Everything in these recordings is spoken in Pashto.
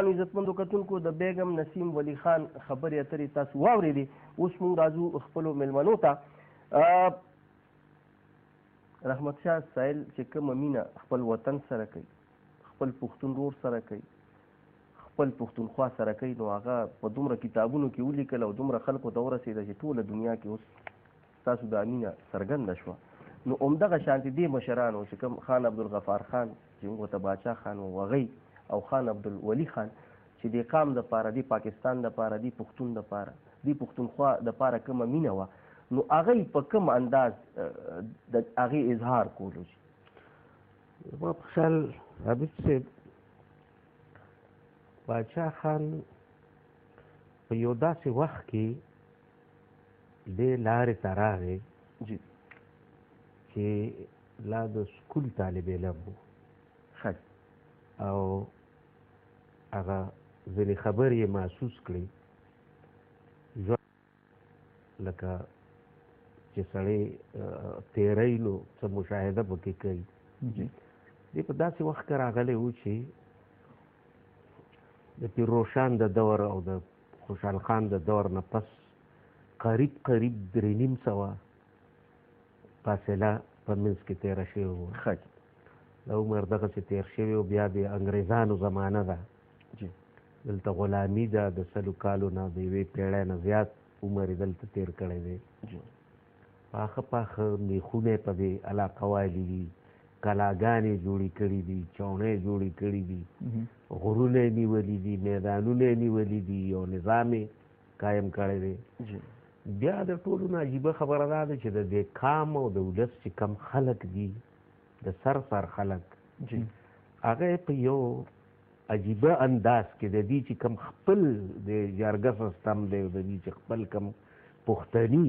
عزتمندو کتونکو، د بیګم نسیم ولی خان خبرې اترې تاسو واورېدې. اوس موږ راځو خپلو مېلمنو ته. رحمت شاه سایل چې کومه مینه خپل وطن سره کوي، خپل پښتون رور سره کوي، خپل پښتونخوا سره کوي، نو هغه په دومره کتابونو کې ولیکل او دومره خلکو ته ورسېده چې ټوله دنیا کې اوس ستاسو دا مینه څرګنده شوه. نو همدغه شانتې دې مشرانو چې کوم خان عبدالغفار خان چې موږ ورته باچا خان وو هغوی او خان عبدالولي خان چې د قام دپاره، د پاکستان دپاره، د پښتون دپاره، د پښتونخوا دپاره کومه مینه وه، نو هغوی په کوم انداز د هغې اظهار کولو؟ چې زما په خیال عابد صاحب، باچا خان په یو داسې وخت کې دې لارې ته راغی چې لا د سکول طالب علم و او هغه ځینې خبرې یې محسوس کړې، لکه چې سړی تېری نو څه مشاهده پکې کوي. دی په داسې وخت کې راغلی و چې د پیر روشان د دور او د خوشحال خان د دور نه پس قریب قریب 350 فاصله په منځ کې تېره شوې وه. د عمر دغسې تېر شوی و. بیا د انګریزانو زمانه ده، دلته غلامي ده، د 100 کالو نه د یوې پېړۍ نه زیات عمر یې دلته تېر کړی دی. پاخه پاخه میخونه یې په دې علاقه والي دي، کلاګانې جوړې کړې دي، چوڼۍ جوړې کړې دي، غرونه یې نیولي دي، میدانونه یې نیولي دي، یو نظام یې قایم کړی دی. بیا د ټولو نه عجیبه خبره دا ده چې د دې قام او د ولس چې کم خلک دي، د سر سر خلک، هغه په یو عجیبه انداز کې د دې چې کم خپل د جرګه سیستم دی، د دې چې خپل کم پښتني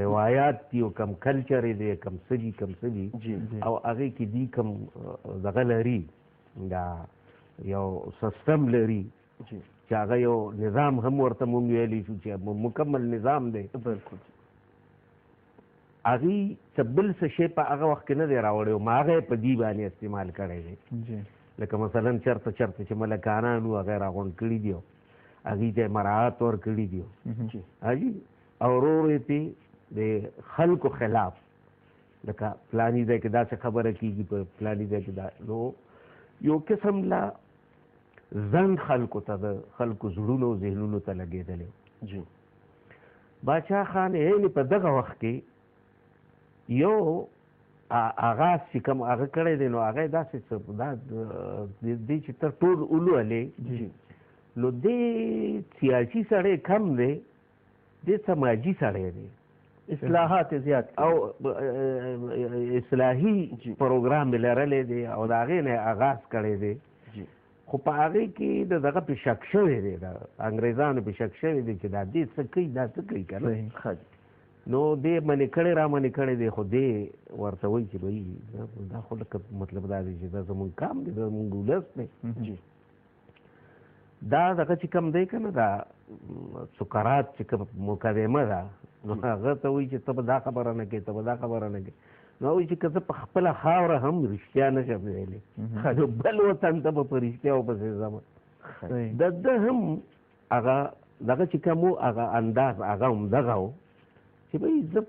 روایات دي او کم کلچر دی، کم څه دي کم څه دي، او هغې کې دی کم دغه لري، دا یو سیستم لري چې هغه یو نظام هم ورته مونږ ویلی شو چې مکمل نظام دی. بالکل هغوی څه بل څه شی په هغه وخت کې نه دی راوړی، ما هغه یې په دې باندې استعمال کړی دی. لکه مثلا چېرته چېرته چې ملکانان وو هغه یې راغونډ کړي دي، هغوی ته یې مراعات ورکړي دي، او ورو ورو یې پرې د خلکو خلاف، لکه فلاني ځای کې داسې خبره کېږي، په فلاني ځای کې دا، نو یو قسم لا زنګ خلکو ته، د خلکو زړونو او ذهنونو ته لګېدلی. باچا خان یې په دغه وخت کې یو آغاز چې کوم هغه کړی دی، نو هغه یې داسې څه دا دې چې تر ټول ولولې، نو دې سیاسي سړی کم دی، دې سماجي سړی دی، اصلاحات زیات او اصلاحي پروګرام یې لرلی دی او د هغې نه یې آغاز کړی دی. خو په هغې کې د دغه پې شک شوی دی، د انګریزانو پې شک شوی دی چې دا دې څه کوي، دا څه کوي که نه. نو دې منې کړی را منې کړی دی، خو دې ورته وایي چې بھائی دا خو لکه مطلب دا دی چې دا زموږ کام دی، دا زموږ ولس دی. دا دغه چې کوم دی که نه، دا سکرات چې کوم مقدمه ده، نو هغه ته وایي چې ته به دا خبره نه کوې، ته به دا خبره نه کوې. نو وایي چې که زه په خپله خاوره هم رښتیا نه شم ویلی، نو بل وطن ته به په رښتیا وپسې ځم. د ده هم هغه دغه چې کوم و، هغه انداز هغه هم دغه و چې بھائی زه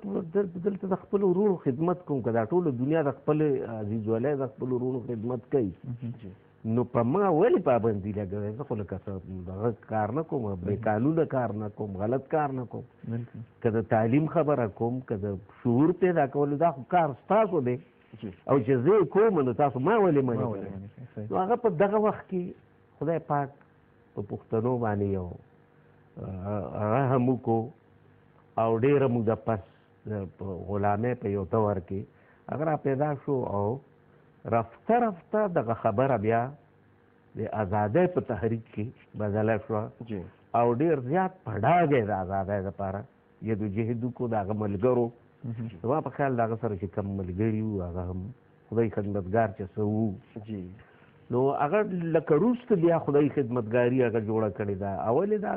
دلته د خپلو وروڼو خدمت کوم، که دا ټوله دنیا د خپلې عزیزولۍ د خپلو وروڼو خدمت کوي، نو په ما ولې پابندي لګوې؟ زه خو لکه څه دغه کار نه کوم، بې قانونه کار نه کوم، غلط کار نه کوم. که د تعلیم خبره کوم، که د شعور پیدا کولو، دا خو کار ستاسو دی او چې زه یې کوم نو تاسو ما ولې منې کړئ؟ نو هغه په دغه وخت کې خدای پاک په پښتنو باندې یو رحم وکړو او ډېره موده پس غلامۍ په یو دور کې هغه را پیدا شو او رفته رفته دغه خبره بیا د ازادۍ په تحریک کې بدله شوه او ډېر زیات په ډاګه یې د ازادۍ دپاره جدوجهد وکړو. د هغه ملګرو، زما په خیال د هغه سره چې کوم ملګري وو، هغه هم خدای خدمتګار چې څه وو، نو هغه لکه وروسته بیا خدای خدمتګاري هغه جوړه کړې ده. اول یې دا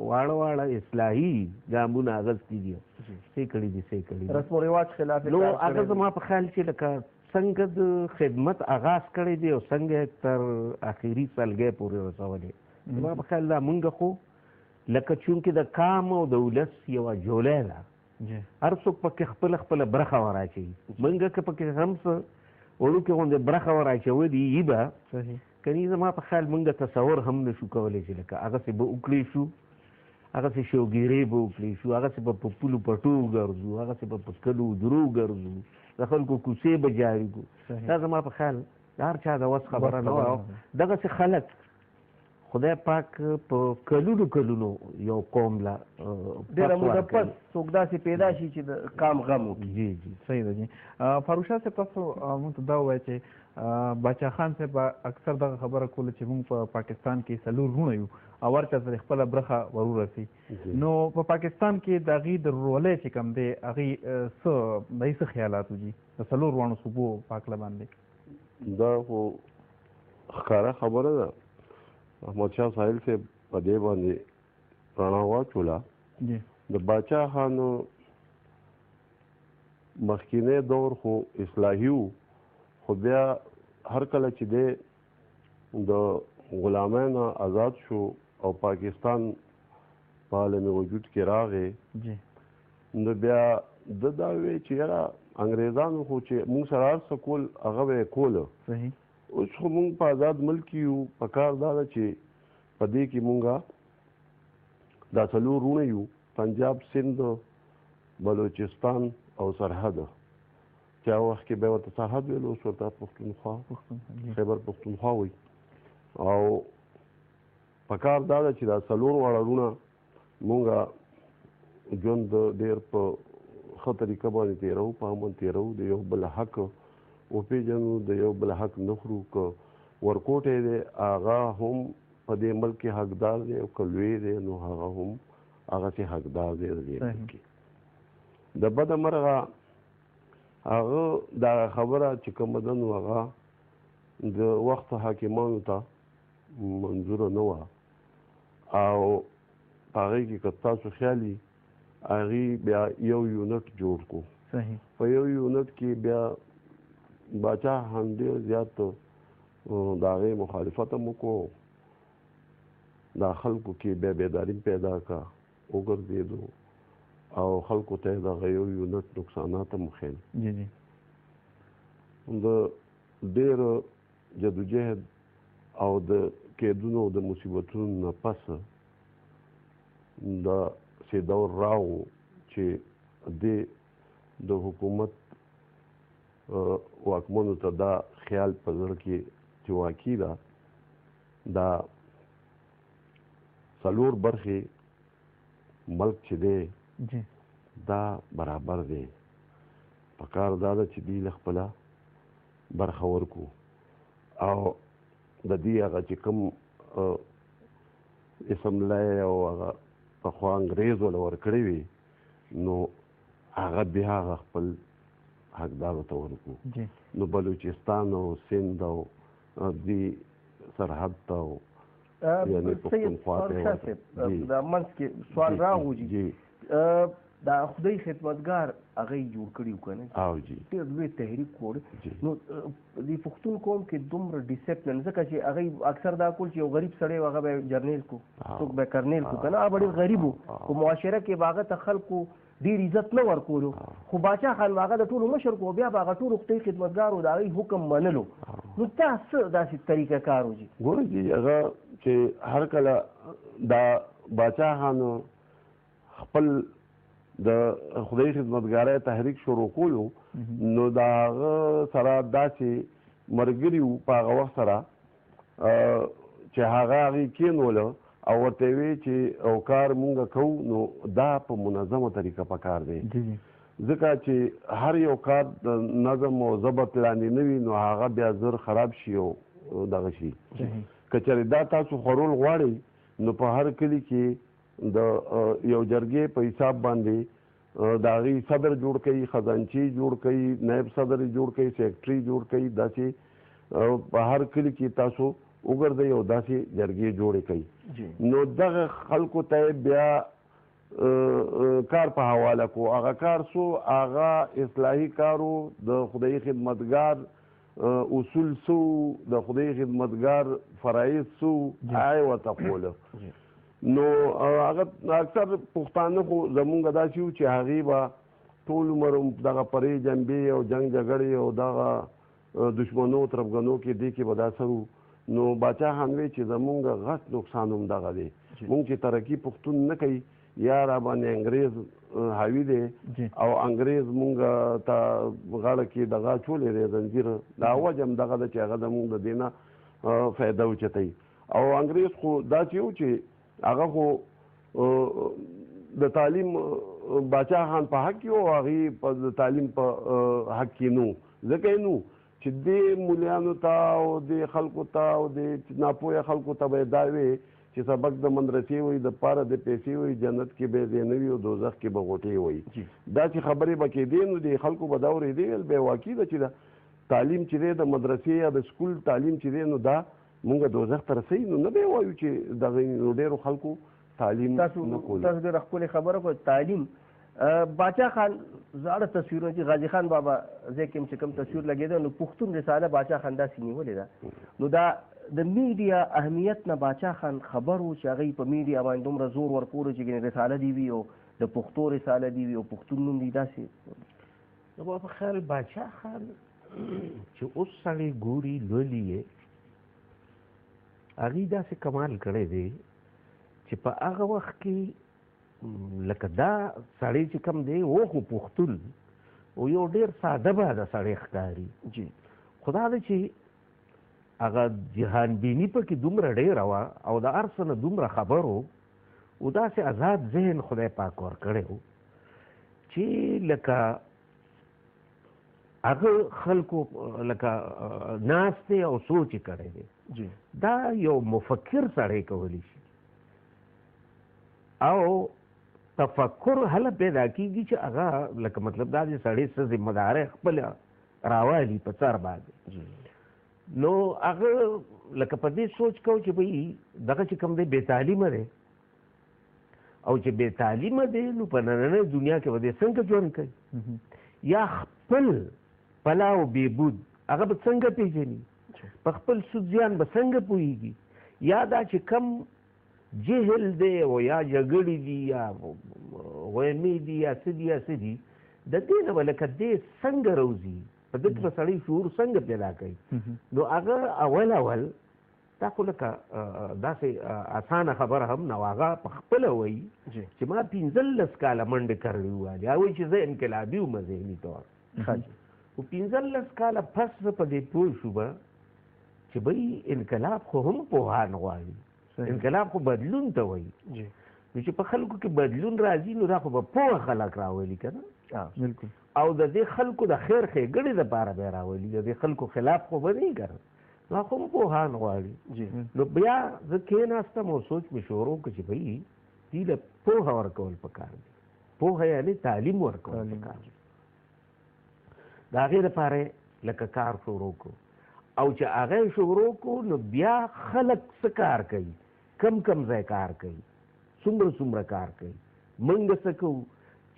واړه واړه اصلاحي ګامونه اخیستي دي، څه یې کړي دي، څه یې کړي دي، رسم و رواج خلاف. نو هغه زما په خیال چې لکه څنګه د خدمت آغاز کړی دی او څنګه یې تر اخري سلګۍ پورې رسولی. زما په خیال دا مونږ خو لکه چونکې د کام او د ولس یوه جولی ده، هر څوک پکې خپله خپله برخه وراچوي. مونږ که پکې هم څه وړوکې غوندې برخه وراچولي یي به کني، زما په خیال مونږ تصور هم نه شو کولی چې لکه هغسې به وکړی شو، هغسې شوګیرې به وکړی شو، هغسې به په پولو پټو وګرځو، هغسې به په کلو حجرو وګرځو، د خلکو کوڅې به جاري کړو. دا زما په خیال د هر چا د وس خبره نه وه. دغسې خلک خدای پاک په کلونو کلونو یو قوم له ډېره موده پس څوک داسې پیدا شي چې د قام غم وکړي. جی جی صحیح ده جی. فاروق شاه صاحب، تاسو موږ ته دا ووایه چې باچا خان صاحب اکثر دغه خبره کوله چې موږ په پاکستان کې څلور وروڼه یو او هر چا سره خپله برخه ورورسي، نو په پاکستان کې د هغې د ورورولۍ چې کوم دی هغې څه د هغې څه خیالات وو جي د څلور واړو صوبو په هکله باندې؟ دا خو ښکاره خبره ده، احمد شاه ساحل صاحب په دې باندې رڼا واچوله. د باچا خان مخکینی دور خو اصلاحي و، خو بیا هر کله چې دی د غلامۍ نه آزاد شو او پاکستان په عالم وجود کې راغی، نو بیا ده دا وویل چې یاره انګریزانو خو چې موږ سره هر څه کول هغه به یې کوله، اوس خو موږ په آزاد ملک کې یو، په کار دا ده چې په دې کې موږ دا څلور وروڼه یو، پنجاب، سند، بلوچستان او سرحد، چې هغه وخت کې به ورته سرحد ویل، اوس ورته پښتونخوا، خیبر پښتونخوا وایي. او په کار دا ده چې دا څلور واړه وروڼه موږ ژوند ډېر په ښه طریقه باندې تېروو، په امن تېروو، د یو بل حق وپېژنو، د یو بل حق نه خورو. که ورکوټی دی هغه هم په دې ملک کې حقدار دی، او که لوی دی نو هغه هم هغسې حقدار دی د دې ملک کې. د بده مرغه هغه دا خبره چې کومه ده نو هغه د وخت حاکمانو ته منظوره نه وه، او په هغې کې که تاسو خیال وي هغې بیا یو یونټ جوړ کړو. په یو یونټ کې بیا باچا خان ډېر زیات د هغې مخالفت هم وکړو، دا خلکو کې بیا بیداري پیدا کړه، وګرځېدو او خلکو ته یې دغه یو یونټ نقصانات هم وښیل. د ډېر جدوجهد او د قیدونو او د مصیبتونو نه پس د سې دور راغو چې دې د حکومت واکمنو ته دا خیال په زړه کې چې واقعي ده دا څلور برخې ملک چې دی دا برابر دی، په کار دا ده چې دوی له خپله برخه ورکړو او د دې هغه چې کوم اسمبلی او هغه پخوا انګرېز وله ورکړې وي نو هغه بیا هغه خپل حقدارو ته ورکړو. نو بلوچستان او سند او دې سرحد ته او یعنی پښتونخوا ته دا منځ کې سوال راغو جي، دا خدای خدمتګار هغه یې جوړ کړي وو که نه؟ ډېر لوی تحریک وړ. نو د پښتون قوم کې دومره ډیسپلین، ځکه چې هغه اکثر دا کول چې یو غریب سړی و هغه به جرنیل کو، څوک به کرنیل کو که نه، هغه به ډېر غریب و، په معاشره کې به هغه ته خلکو ډېر عزت نه ورکولو، خو باچا خان به هغه د ټولو مشر کو، بیا به هغه ټولو خدای خدمتګارو د هغوی حکم منلو. نو دا څه داسې طریقه کار و جي؟ ګورئ جي، هغه چې هر کله دا باچا خان خپل د خدای خدمتګارۍ تحریک شروع کولو، نو د هغه سره داسې ملګري وو په هغه وخت سره چې هغه هغې کېنوله او ورته یې ویې چې او کار مونږ کوو نو دا په منظمه طریقه په کار دی، ځکه چې هر یو کار د نظم او ضبط لاندې نه وي نو هغه بیا زر خراب شي او دغه شي. که چېرې دا تاسو خورول غواړئ نو په هر کلي کې د یو جرګې په حساب باندې د هغې صدر جوړ کوي، خزانچي جوړ کوي، نایب صدر جوړ کوي، سیکرټري جوړ کوي، داسې په هر کلي کې تاسو وګرځئ او داسې جرګې جوړې کوي. نو دغه خلکو ته بیا کار په حواله کو. هغه کار سو، هغه اصلاحي کارو، د خدایي خدمتګار اصول سو، د خدایي خدمتګار فرایض سو، هغه ورته ښووله. نو هغه اکثر پښتانه خو زمونږ داسې وو چې هغې به ټول عمر دغه پرې جنبې او جنګ جګړې او دغه دشمنو تربګنو کې دې کې به دا سر وو. نو باچا خان وی چې زمونږ غټ نقصان هم دغه دی، مونږ چې ترقي پښتون نه کوي یا را باندې انګرېز حاوي دی او انګرېز مونږ ته غاړه کې دغه اچولی دی زنځیر، دا وجه هم دغه ده چې هغه زمونږ د دې نه فایده اوچتوي. او انګرېز خو داسې و چې هغه خو د تعلیم باچا خان په حق کې او هغې د تعلیم په حق کې نو، ځکه یې نو چې دې مولیانو ته او دې خلکو ته او دې ناپوهه خلکو ته به یې دا وې چې سبق د مدرسې وي، د پاره د پیسې وي، جنت کې به ځای نه وي او دوزخ کې به غوټې وي. داسې خبرې به کېدې، نو دې خلکو به دا اورېدې، ویل به یې واقعي ده چې دا تعلیم چې دی د مدرسې یا د سکول تعلیم چې دی نو دا مونږ دوزخ ته رسوي، نو نه به یې وایو چې دغه نو ډېرو خلکو تعلیم نه کولو. تاسو ډېره ښکلې خبره وکړه. تعلیم باچا خان زاړه تصویرونه چې غازي خان بابا ځای کې هم چې کوم تصویر لګېده، نو پښتون رساله باچا خان داسې نیولې ده. نو دا د میډیا اهمیت نه باچا خان خبر و چې هغوی په میډیا باندې دومره زور ورکولو چې ګنې رساله دې وي او د پښتو رساله دې وي او پښتون نوم دی داسې. زما په خیال باچا خان چې اوس سړی ګوري لولي یې، هغوی داسې کمال کړی دی چې په هغه وخت کې لکه دا سړی چې کوم دی و خو پښتون او یو ډېر ساده باده سړی ښکاري، خو دا دی چې هغه جهان بیني پکې دومره ډېره وه او د هر څه نه دومره خبر و او داسې ازاد ذهن خدای پاک ورکړی و چې لکه هغه خلکو لکه ناست دی او سوچ یې کړی دی. دا یو مفکر سړی کولی شي او تفکر هله پیدا کېږي چې هغه لکه مطلب دا دی سړی څه ذمه دارۍ خپله راوالي په سر باندې. نو هغه لکه په دې سوچ کو چې بھئی دغه چې کوم دی بې تعلیمه دی او چې بې تعلیمه دی نو په نننۍ دنیا کې به دی څنګه ژوند کوي، یا خپل پلا او بېبود هغه به څنګه پېژني، په خپل سود زیان به څنګه پوهېږي، یا دا چې کم جهل دی او یا جګړې دي یا غویمې دي یا څه دي یا څه دي، د دې نه به لکه دې څنګه روځي، په دې کې به سړی شعور څنګه پیدا کوي. نو هغه اول اول دا خو لکه داسې اسانه خبره هم نه وه، هغه په خپله وایي چې ما 15 کاله منډې کرړې ووهلې، هغه وایي چې زه انقلابي وم ذهني طور، خو 15 کاله پس زه په دې پوه شوم چې بھئی انقلاب خو هم پوهان غواړي، انقلاب خو بدلون ته وایي، نو چې په خلکو کې بدلون راځي نو دا خو به پوه خلک راولي که نه، او د دې خلکو د خیر ښېګڼې دپاره به یې راولي، د دې خلکو خلاف خو به نه وي که نه، نو خو هم پوهان غواړي. نو بیا زه کښېناستم او سوچ مې شروع کړ چې بھئی دوی له پوهه ورکول پکار دي، پوهه یعنې تعلیم ورکول پکار دي. د هغې دپاره لکه کار شروع کړو او چې هغه یې شروع کړو نو بیا خلک څه کار کوي، کم کم ځای کار کوي، څومره څومره کار کوي، موږ څه کوو،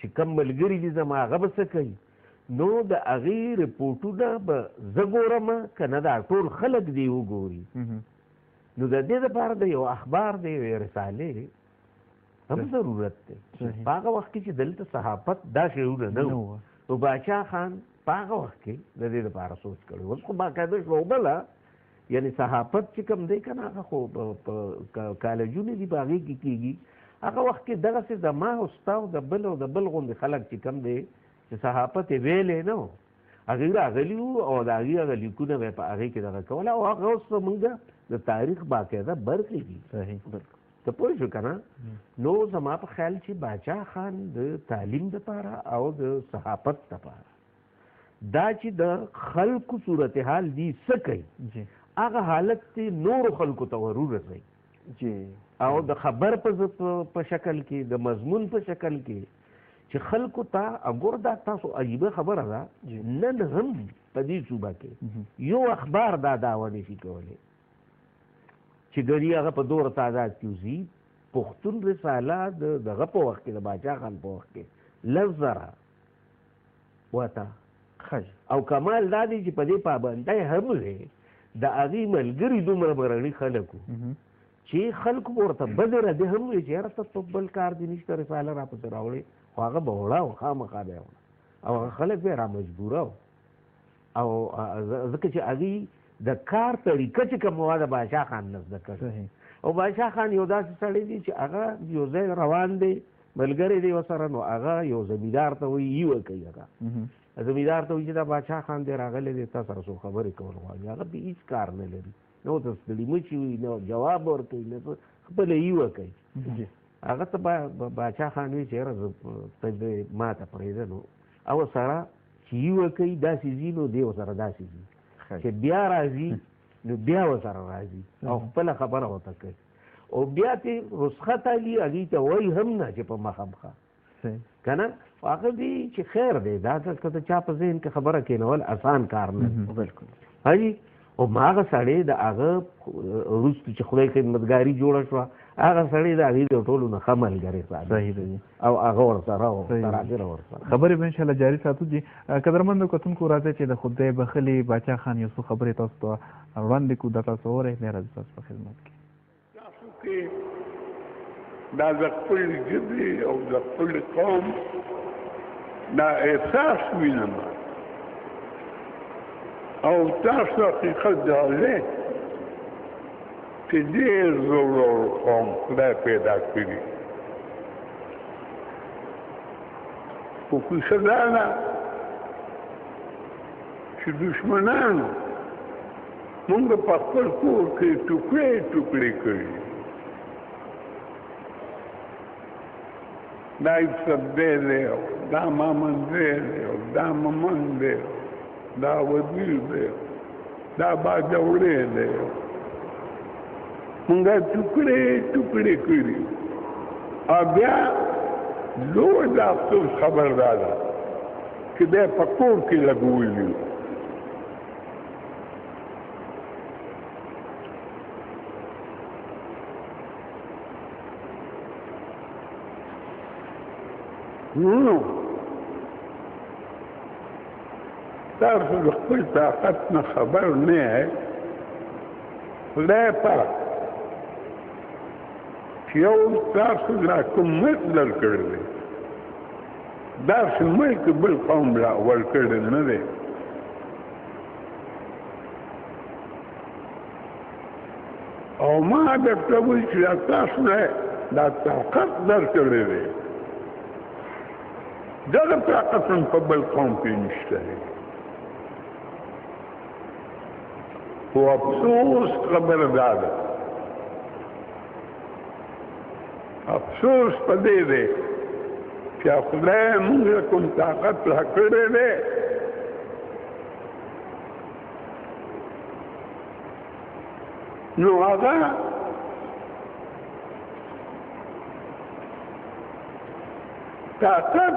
چې کم ملګري دي زما هغه به څه کوي، نو د هغې رپورټونه به زه ګورم که نه دا ټول خلک دې وګوري. نو د دې دپاره د یو اخبار د یوې رسالې هم ضرورت دی. په هغه وخت کې چې دلته صحافت دا شیونه نه وو، نو باچا خان په هغه وخت کې د دې دپاره سوچ کړی. اوس خو باقاعده شعبه ده، یعنې صحافت چې کوم دی که نه هغه خو په کالجونو دي، په هغې کې کېږي. هغه وخت کې دغسې زما او ستا او د بل او د بل غوندې خلک چې کوم دی چې صحافت یې ویلی نه و، هغوی راغلي وو او د هغوی هغه لیکونه به یې په هغې کې دغه کوله او هغه اوس زموږ د تاریخ باقاعده برخې دي. ته پوه شو که نه؟ نو زما په خیال چې باچا خان د تعلیم دپاره او د صحافت دپاره دا چې د خلکو صورتحال دی څه کوي، هغه حالت دی نورو خلکو ته ورورسوي او د خبر په شکل کې، د مضمون په شکل کې چې خلکو ته اګور. دا تاسو عجیبه خبره ده، نن هم په دې صوبه کې یو اخبار دا دعوه نشي کولی چې ګني هغه په دومره تعداد کې وځي، پښتون رساله د دغه په وخت کې، د باچا خان په وخت کې 10,000 وته. او کمال دا دی چې په دې پابندۍ هم دی د هغې ملګري دومره برڼي خلک وو چې خلکو به ورته بدې ردې هم وې چې یاره ته په بل کار دې نشته، رساله راپسې راوړې، خو هغه به وړه او خامخا به یې وړه او هغه خلک به یې را مجبوره وو. او ځکه چې هغوی د کار طریقه چې کومه وه د باچا خان نه زده کړې. او باچا خان یو داسې سړی دی چې هغه یو ځای روان دی، ملګری دی ورسره، نو هغه یو زمیندار ته وایي یې وکوي، هغه زمیندار ته وایي چې دا باچا خان دی راغلی دی، تا سره څو خبرې کول غواړي. هغه بې هېڅ کار نه لري، نه ورته ستړي مچي وي، نه جواب ورکوي، نه څه، خپله یې وکوي. هغه ته باچا خان وایي چې یاره زه ته دې ما ته پرېږده، نو هغه سره چې یې وکوي داسې ځي، نو دی ورسره داسې ځي، چې بیا راځي نو بیا ورسره راځي او خپله خبره ورته کوي، او بیا ترې رخصت اخلي، هغوی ته وایي هم نه چې په مخه مخه که نه. هغه دی چې خیر دی، دا که د چا په ذهن کې خبره کېنول اسان کار نه دی. بالکل. حاجي او هغه سړی د هغه وروسته چې خدای خدمتګاري جوړه شوه، هغه سړی د هغې د ټولو نه ښه ملګری ثابت. صحیح دی. او هغه ورسره و، تر اخره ورسره. خبرې به انشاءالله جاري ساتو جي. قدرمندو کتونکو، راځئ چې د خدای بخښلي باچا خان یو څو خبرې تاسو ته وړاندې کړو، دا تاسو اورئ، بیا راځو تاسو په خدمت کې. تاسو کې دا د خپل ژبې او د خپل قوم دا احساس وینم، او تاسو حقیقت دا دی چې ډېر زړور قوم خدای پیدا کړي، خو کیسه دا ده چې دښمنانو موږ په خپل کور کې ټوکړې ټوکړې کړي. دا یوسفزی دی، او دا مامندزی دی، او دا ممند دی، دا وزیر دی، دا باجوړی دی، موږ ټوکړې ټوکړې کړي. او بیا لوی د افسوس خبر دا ده چې بیا په کور کې لګولي. نو تاسو د خپل طاقت نه خبر نه یئ. خدای پاک چې یو تاسو لا کوم ملک درکړی دی، داسې ملک بل قوم لا ورکړی نه دی. او ما درته وویل چې دا تاسو له دا طاقت درکړی دی، دغه طاقت هم په بل قوم کې نشته دی. خو افسوس خبره دا ده، افسوس په دې دی چې خدای موږ له کوم طاقت راکړی دی، نو هغه طاقت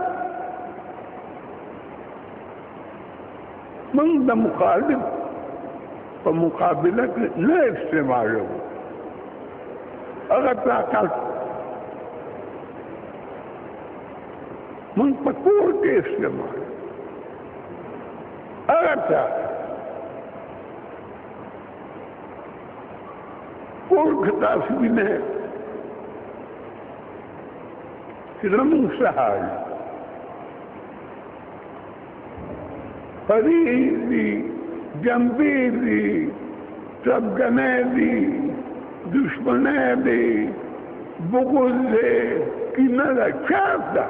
موږ د مخالف په مقابله کې نه استعمالوو. هغه طاقت موږ په کور کې استعمالوو، هغه طاقت کور کې تاسو وینئ چې زموږ څه حال پرې دي، جنبې دي، تربګنۍ دي، دښمنۍ دي، بغض دی، کینه ده، چا ده؟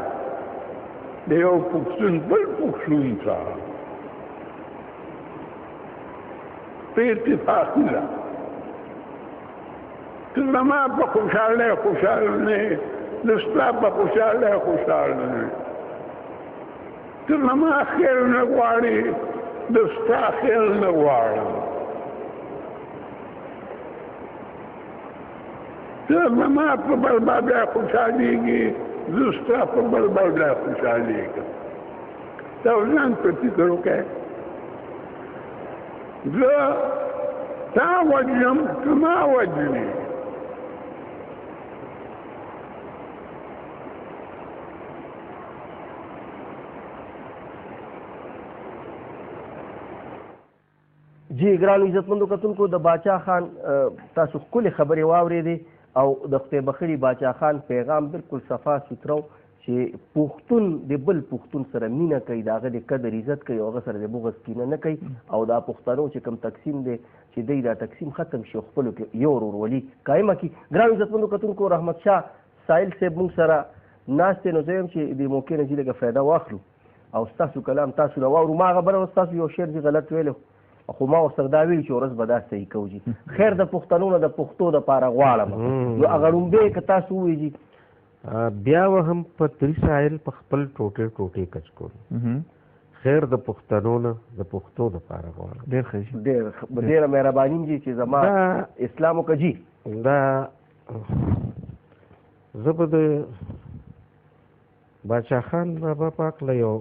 د یو پښتون بل پښتون ته په اتفاقي ده. ته زما په خوشحالۍ خوشحاله نه یې، زه ستا په خوشحالۍ خوشحاله نه یم. ته زما خیر نه غواړې، زه ستا خیر نه غواړم. ته زما په بربادۍ خوشحالېږې، زه ستا په بربادۍ خوشحالېږم. ته ځان په فکر وکړې، زه تا وژنم، ته ما وژنې. جی ګرانو عزتمندو کتونکو، د باچا خان تاسو ښکلې خبرې واورېدې او د خدای بخښلي باچا خان پیغام بالکل صفا سوتره و چې پښتون د بل پښتون سره مینه کوي، د هغه د قدر عزت کوي او هغه سره د بغض کینه نه کوي. او دا پښتنو چې کوم تقسیم دی چې دی دا تقسیم ختم شي او خپلو کې یو ورورولي قایمه کړي. ګرانو عزتمندو کتونکو، رحمت شاه ساحل صاحب موږ سره ناست دی، نو زه یم چې دې موقع نه چې لږه فایده واخلو او ستاسو کلام تاسو نه واورو. ما هغه بله ورځ تاسو یو شعر چې غلط ویلی خو ما ورسره دا ویلي چې ورځ به دا صحیح کوو جي. خیر د پښتنو نه د پښتو دپاره غواړم، نو هغه ړومبی که تاسو ووایئ جي. بیا به هم په تري ساحل په خپل ټوټې ټوټې کچکول. خیر د پښتنو نه د پښتو دپاره غواړم. ډېر ښه جي، ډېره مهرباني جي چې زما اسلام وکړه جي. دا زه به د باچا خان بابا پاک له یو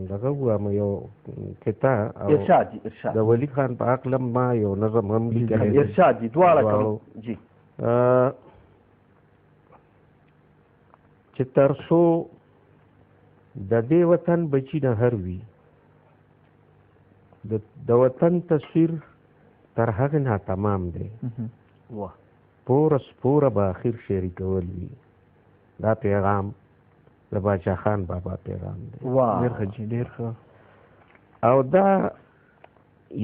دغه ووایم یو کتا او ارشاد جي، ارشاد د ولي خان په عقل ما یو نظم هم لیکلی دی. ارشاد جي، دواړه کوم جي. چې تر څو د دې وطن بچي نه هر وي، د وطن تصویر تر هغې ناتمام دی. واه، پوره سپوره به اخر شریکول وي. دا پیغام د باچا خان بابا پیغام دی. واه، ډېر ښه جي، ډېر ښه. او دا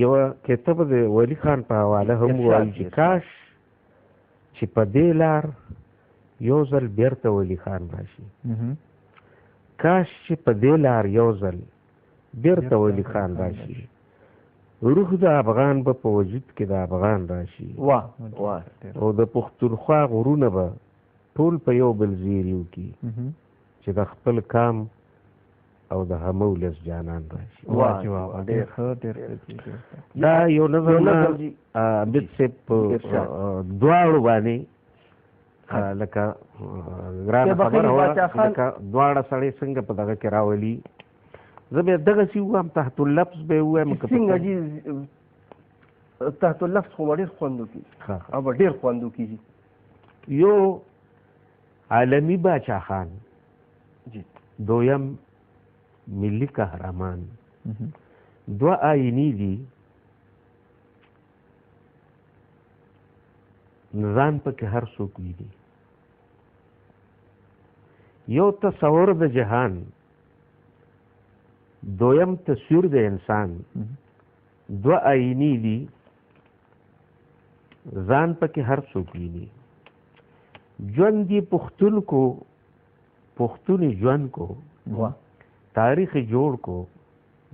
یوه کتاب د ولي خان په حواله هم وایي چې کاش چې په دې لار یو ځل بیرته ولي خان راشي، کاش چې په دې لار یو ځل بیرته ولي خان راشي، روح د افغان به په وجود کې د افغان راشي. واه واه. او د پښتونخوا غرونه به ټول په یو بل زیري وکړي چې د خپل کام او د همه ولس جانان راشي. واه واه، ډېر ښه، ډېر ښه. دا یو نظم عابد صاحب په دواړو باندې لکه ګرانه خبره وه، لکه دواړه سړی څنګه په دغه کې راولي. زه به دغسې ووایم، تحت اللفظ به یې ووایم. څنګه جي تحت اللفظ خو به ډېر خوند وکړي، او به ډېر خوند وکړي جي. یو عالمي باچا خان جي، دویم ملي قهرمان، دوه آینې دي، ځان پکې هر څوک ویني. یو تصور د جهان، دویم تصویر د انسان، دوه آینې دي، ځان پکې هر څوک ویني. ژوند یې پښتون کو، پښتون یې ژوند کو، تاریخ یې جوړ کو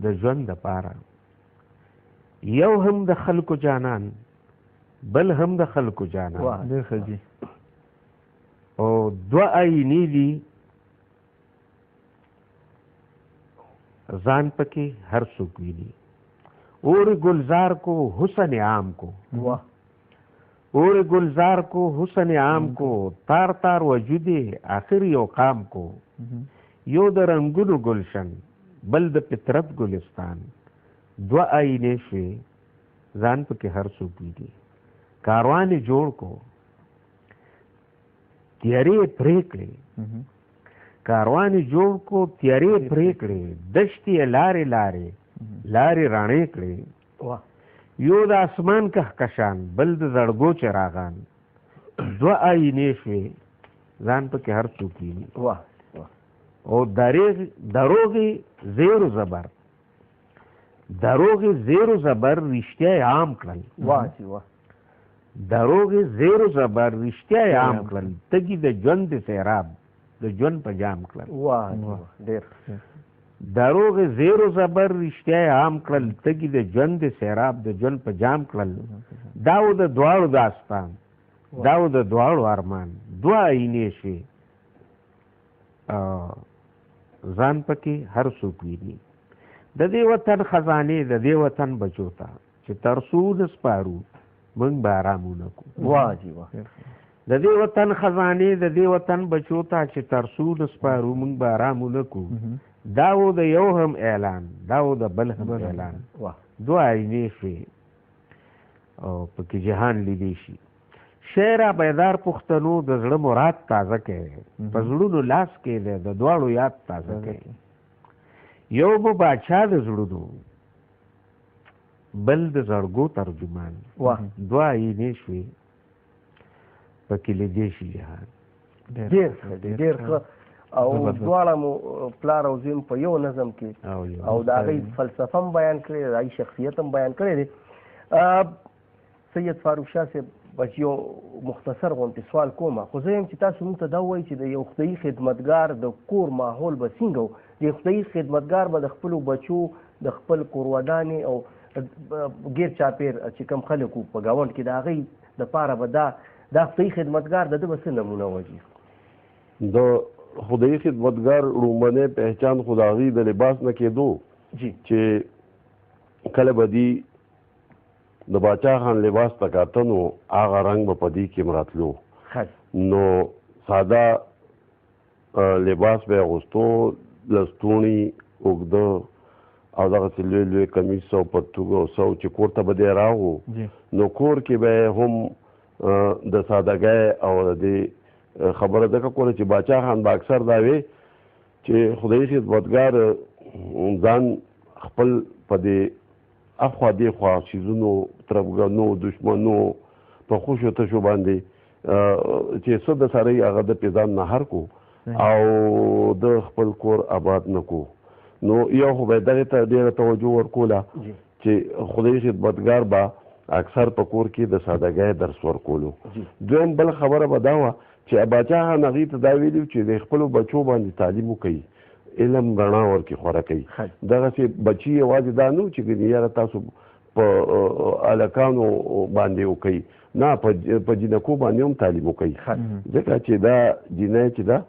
د ژوند دپاره. یو هم د خلکو جانان، بل هم د خلکو جانان. ډېر ښه جي. او دوه آینې دي، ځان پکې هر څوک ویني. اور ګلزار کو حسن عام کو، اور ګلزار کو حسن عام کو، تار تار وجود آخر یو قام کو. یو د رنګونو ګلشن، بل د فطرت ګلستان، دوه آینې شوې، ځان پکې هر څوک ویني. کاروان یې جوړ کو، تیارې یې پرې کړې، کاروان یې جوړ کو، تیارې یې پرې کړې، دښتې یې لارې لارې لارې رڼې کړې. یو د اسمان کهکشان، بل د زړګو چراغان، دوه آینې شوې، ځان پکې هر څوک ویني. او دروغ یې زیر و زبر، دروغ یې زیر و زبر، رښتیا یې عام کړل. واه جي واه. دروغ یې زیر و زبر، رښتیا یې عام کړل، تږي د ژوند د سیراب د ژوند په جام کړل. واه جي واه، ډېر. دروغ یې زیر و زبر، رښتیا یې عام کړل، تږي د ژوند د سیراب د ژوند په جام کړل. دا و د دواړو داستان، دا و د دواړو ارمان، دوه آینې شوې، ځان پکې هر څوک ویني. د دې وطن خزانې د دې وطن بچو ته چې تر څو نه سپارو موږ به ارام ونه کړو. واه جي واه. د دې وطن خزانې د دې وطن بچو ته چې تر څو نه سپارو موږ به ارام ونه کړو. دا و د یو هم اعلان، دا و د بل هم اعلان، دوه آینې شوې او پکې جهان لیدی شي. شعر بیدار پښتنو د زړه مراد تازه کوي، په زړونو لاس کې دی د دواړو یاد تازه کوي. یو به باچا د زړونو، بل د زړګو ترجمان. واه. دوه آیینې شوې پکې لیدې شي جهان. ډېر ښه، ډېر ښه. او دواړه مو پلار او زوی په یو نظم کې او د هغې فلسفه هم بیان کړې، د هغې شخصیت هم بیان کړی دی. سید فاروق شاه صاحب، بس یو مختصر غونډې سوال کوم، خو زه یم چې تاسو موږ ته دا ووایئ چې د یو خدایي خدمتګار د کور ماحول به څنګه و؟ د یو خدایي خدمتګار به د خپلو بچو، د خپل کورودانې او ګیر چاپېر چې کوم خلک وو په ګاونډ کې، د هغوی دپاره به دا خدایي خدمتګار د ده به څه نمونه وه؟ جي د خدایي خدمتګار لومړنی پهچان خو د هغوی د لباس نه کېدو چې کله به دي د باچا خان لباس ته کاته نو هغه رنګ به په دې کې هم راتلو. نو ساده لباس به یې اغوستو، لستوڼي اوږده او دغسې لوی لوی کمیس او پرتوګ او څه، چې کور ته به دی راغو نو کور کې به یې هم د سادهګۍ او د دې خبره ځکه کوله چې باچا خان به اکثر دا وی چې خدایي خدمتګار ځان خپل په دې اخوا دې خوا څیزونو، تربګنو، دښمنو په خوشو تشو باندې چې څه د سره یې هغه د پې ځان نه هر کو او د خپل کور آباد نه کو. نو یو خو به یې دغې ته ډېره توجه ورکوله چې خدایي خدمتګار به اکثر په کور کې د سادهګۍ درس ورکولو. دویم بل خبره به دا وه چې باچا خان هغوی ته دا ویلي چې د خپلو بچو باندې تعلیم وکړي، علم رڼا ورکې خوره کوي. دغسې بچي یوازې دا نه و چې ګنې یاره تاسو په هلکانو باندې وکړئ، نه، په جینکو باندې هم تعلیم وکړئ، ځکه چې دا جینۍ چې ده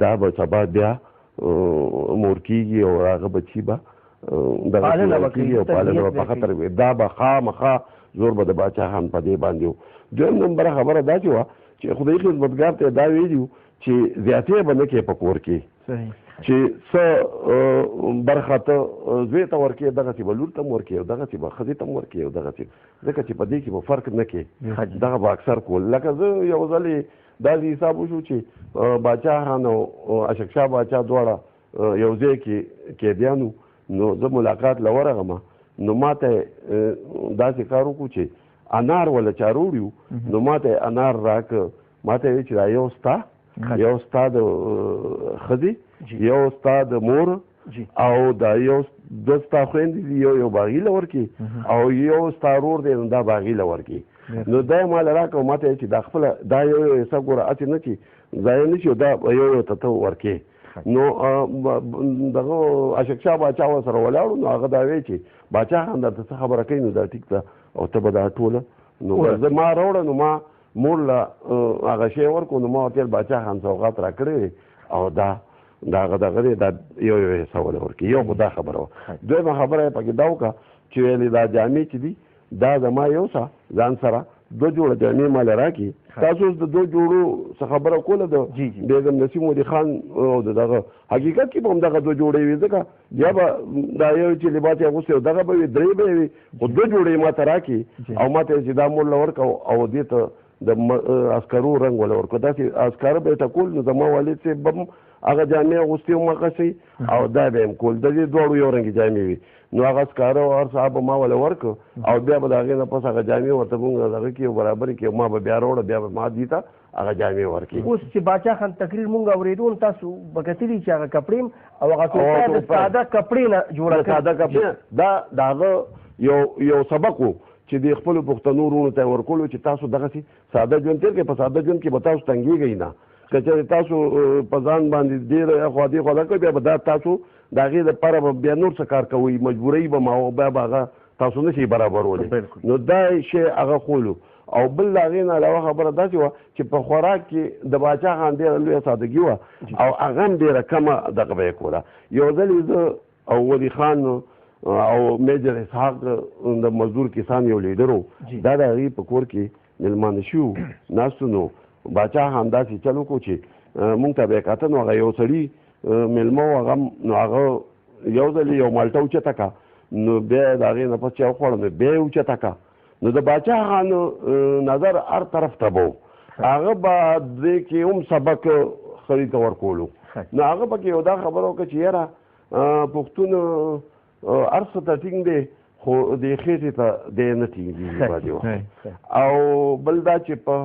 دا به سبا بیا مور کېږي او هغه بچي به دغه کېږي او پالنه به په خطر وي. دا به خامخا زور به د باچا خان په دې باندې و. دویم نمبر خبره دا چې وه چې خدایي خدمتګار ته دا ویلي وو چې زیاتې به نه کوې په کور کې، چې څه برخه ته زوی ته ورکې دغسې به لور ته هم ورکې او دغسې به ښځې ته هم ورکې او دغسې، ځکه چې په دې کې به فرق نه کوې. دغه به اکثر کول. لکه زه یو ځل داسې حساب وشو چې باچا خان او اشک شاه باچا دواړه یو ځای کې قیدیان وو، نو زه ملاقات له ورغم، نو ما ته داسې کار وکړو چې انار وله چا راوړي وو، نو ما ته انار راکړ، ما ته یې ویل چې دا یو ستا، یو ستا د ښځې، یو ستا د مور او دا یو دوه ستا خویندې دي، یو یو باغي له ورکړي او یو ستا ورور دی، نو دا باغي له ورکړي. نو دا یې ماله راکړه، ما ته یې چې دا خپله دا یو یو حصه ګوره هسې نه چې ضایع نه شي، دا یو یو ته ته ورکړې. نو دغه اشک شاه باچا ورسره ولاړو، نو هغه دا ویل چې باچا خان درته څه خبره کوي نو دا ټیک ده او ته به دا ټوله. نو زه ما راوړه، نو ما مور له هغه شی ورکړو، نو ما ورته ویل باچا خان سوغات راکړی دی او دا هغه دغه دی، دا یو یو حصه وله ورکړي. یو خو دا خبره وه. دویمه خبره یې پکې دا وکړه چې ویل یې دا جامې چې دي دا زما یو څه ځان سره دوه جوړه جامې ما له راکړي. تاسو اوس د دوه جوړو څه خبره کوله د بیګم نسیم ولي خان او د دغه حقیقت کې به هم دغه دوه جوړې وي، ځکه بیا به دا یو چې لباس یې اغوستی او دغه به وي، درې به وي، خو دوه جوړې ما ته راکړي او ما ته یې چې دا مور له ورکړه او دې ته د عسکرو رنګ وله ورکړو. داسې عسکره به یې ټکول، نو زما والد صاحب به هم هغه جامې اغوستې هم هغسې او دا به یې هم کول، د دې دواړو یو رنګې جامې وي. نو هغه سکاره او هر څه به ما وله ورکړ او بیا به د هغې نه پس هغه جامې ورته مونږ دغه کړي او برابرې کړي، ما به بیا راوړه، بیا به ما دې ته هغه جامې ورکړي. اوس چې باچا خان تقریر مونږ اورېدو نو تاسو به کتلي چې هغه کپړې او هغه ټوپه د ساده کپړې نه جوړه کړې. ساده کپړې دا د هغه یو سبق و چې د خپلو پښتنو وروڼو ته یې ورکولو چې تاسو دغسې ساده ژوند تېر کړئ، په ساده ژوند کې به تاسو تنګېږئ نه، که چېرې تاسو په ځان باندې ډېر اخوا دې خوا دا کړئ، بیا به دا تاسو د هغې دپاره به بیا نور څه کار کوئ، مجبورۍ به ما بیا به هغه تاسو نه شئ برابرولی. نو دا شی هغه ښولو. او بل د هغې نه علاوه خبره داسې وه چې په خوراک کې د باچا خان ډېره لویه سادګي وه او هغه هم ډېره کمه دغه به یې کوله. یو ځل یې زه او ولي خان او میجر اسحاق د مزدور کسان یو لیډر و، دا د هغې په کور کې مېلمانه شوي وو، ناست وو. نو باچا خان داسې چل وکړو چې مونږ ته به یې کاته، نو هغه یو سړي مېلمه و، هغه نو هغه یو ځل یو مالټه اوچته کړه، نو بیا یې د هغې نه پس چې وخوړه نو بیا یې اوچته کړه. نو د باچا خان نظر هر طرف ته به و، هغه به دې کې هم سبق سړي ته ورکولو. نو هغه پکې یو دا خبره وکړه چې یاره پښتون هر څه ته ټینګ دی، خو دې خېټې ته دی نه ټینګېږي بعضې وخت. او بل دا چې په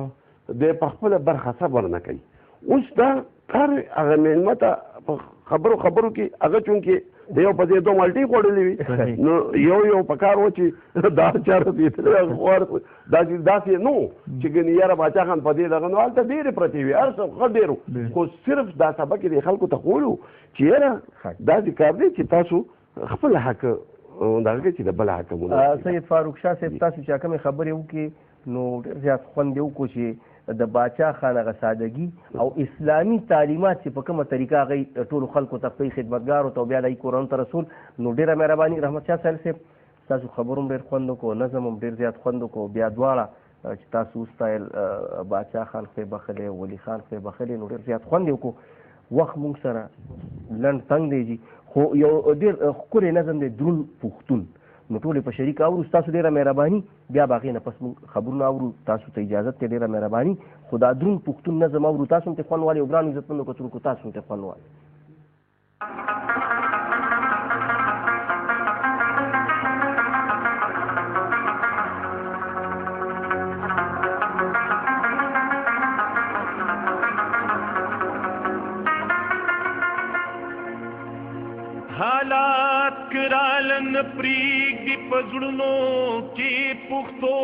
دی په خپله برخه صبر نه کوي. اوس دا کار هغه مېلمه ته په خبرو خبرو کې هغه چونکې د یو په ځای دوه مالټې خوړلې وي، نو یو یو په کار و چې دا چا رسېدلی هغه خوار داسې داسې نه و چې ګنې یاره باچا خان په دې دغه، نو هلته ډېرې پرتې وې، هر څه ښه ډېر و، خو صرف دا سبق یې د خلکو ته ښوولو چې یاره داسې کار دی چې تاسو خپل حق دغه کوئ چې د بل حق مو نه. سید فاروق شاه صاحب، تاسو چې کومې خبرې وکړې نو ډېر زیات خوند یې وکړو چې د باچا خان هغه سادګي او اسلامي تعلیمات چې په کومه طریقه هغه ټولو خلکو ته، خپل خدمتګارو ته او بیا د هغوی کورنو ته رسول، نو ډېره مهرباني. رحمت شاه ساحل صاحب، ستاسو خبرو هم ډېر خوند وکړو، نظم هم ډېر زیات خوند وکړو، بیا دواړه چې تاسو وستایل، باچا خان خدای بخښلی، ولي خان خدای بخښلی، نو ډېر زیات خوند یې وکړو. وخت موږ سره لنډ تنګ دی جي، خو یو ډېر ښکلی نظم دی درون پښتون، نو ټول یې په شریک اورو. ستاسو ډېره مهرباني، بیا به هغې نه پس موږ خبرونه اورو. تاسو ته اجازت دی، ډېره مهرباني. خو دا درون پښتون نظم اورو، تاسو هم ترې خوند والئ او ګرانو عزتمندو کتونکو تاسو هم ترې خوند والئ. حالات کرالن پریږدي په زړونو کې پښتو،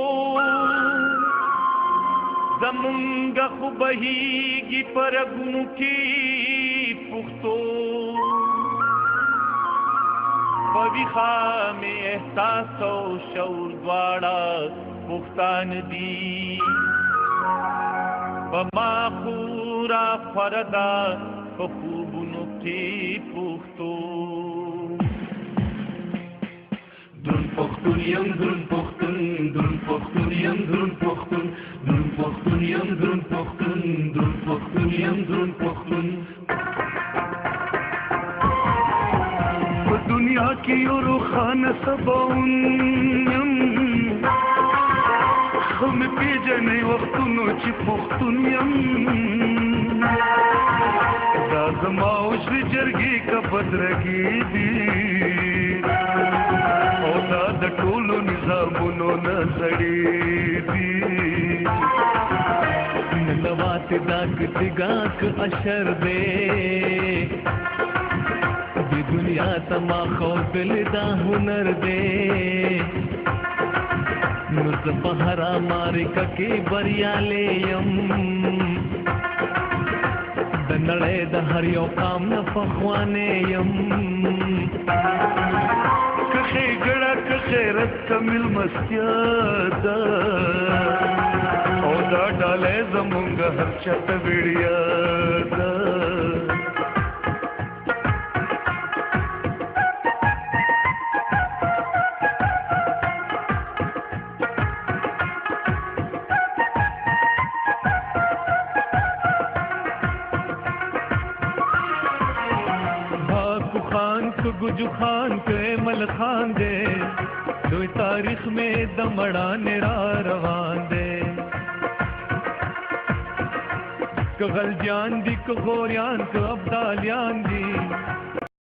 زمونږ خو بهیږي په رګونو کې پښتو. په ویښه مې احساس او شعور دواړه پښتانه دي، په ما خو را خوره ده په خوبونو کې پښتو. درون پښتون یم، درون پښتون، درون پښتون یم، درون پښتون، درون پښتون یم، درون پښتون، درون پښتون یم، درون پښتون. په دنیا کې یو روښانه سباون یم، ښه مې پېژنئ وختونو چې پښتون یم. دا زما اوسې جرګې که بدرګې دي، او دا د ټولو نظامونو نه زړې دي. ننوات داک تګاک اشر دی، د دنیا ته ما ښودل دا هنر دی. نو زه په هره معرکه کې بریالی یم، د نړۍ د هر یو قام نه پخوانی یم. که ښېګڼه که خیرت که مېلمستیا ده، او دا ډالۍ زمونږ هر چا ته وړیا ده. ګجو خان که مل خان دے، لوی تاریخ میں دمڑان را روان دے. که غلجان دی که غوریان که ابدالیان دی،